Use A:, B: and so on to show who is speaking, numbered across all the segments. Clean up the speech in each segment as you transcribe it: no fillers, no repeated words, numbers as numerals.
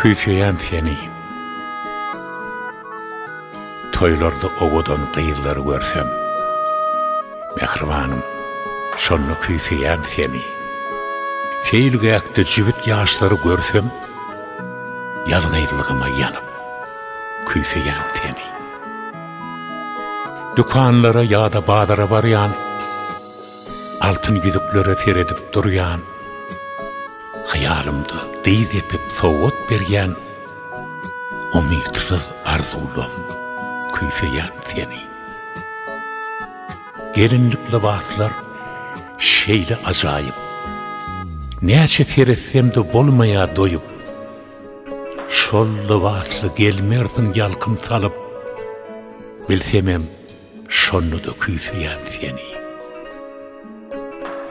A: Küýseýän seni. Toýlarda owadan gyzlary görsem, Mähribanym, şonda küýseýän seni. Seýilgähde jübüt ýaşlary görsem, Ýalňyzlygyma ýanyp, küýseýän seni. Dükanlara ýa-da bazara barýan, Altyn ýüzüklere seredip durýan, Hyýalymda dyz epip sowgat berýän, Umytsyz arzuwlam küýseýän seni. Gelinlik lybaslar şeýle ajaýyp, Näçe seretsem-de bolmaýar doýup. Şol lybasly gelmersiň ýalkym salyp, Bilsemem Şonda-da küýseýän seni.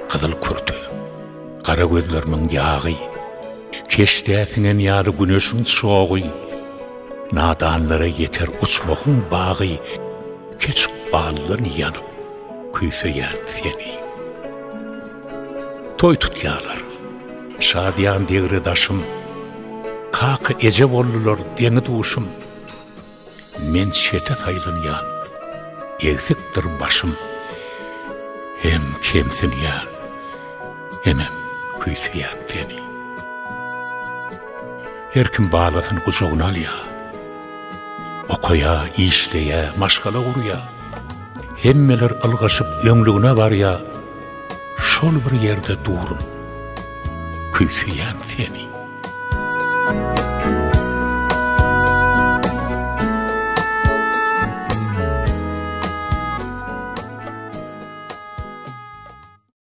A: Gyzyl kürte, gara gözlerimiň ýagy, Keşdä siňen ýaly güneşiň çogy, Nadanlara ýeter uçmahyň bagy, Keç ykbaldan ýanyp küýseýän seni. Toý tutýarlar, şadyýan degre-daşym, Kaka, eje boldular deňi-duşum. Men çete saýlanýan, egsikdir başym, Hem kemsinýän, hemem küýseýän seni. Her kim balasyny gujagyna alýar, Okaýar, işleýär, maşgala gurýar. Hemmeler ylgaşyp öňlügine barýar, Şol bir ýerde durun, küýseýän seni.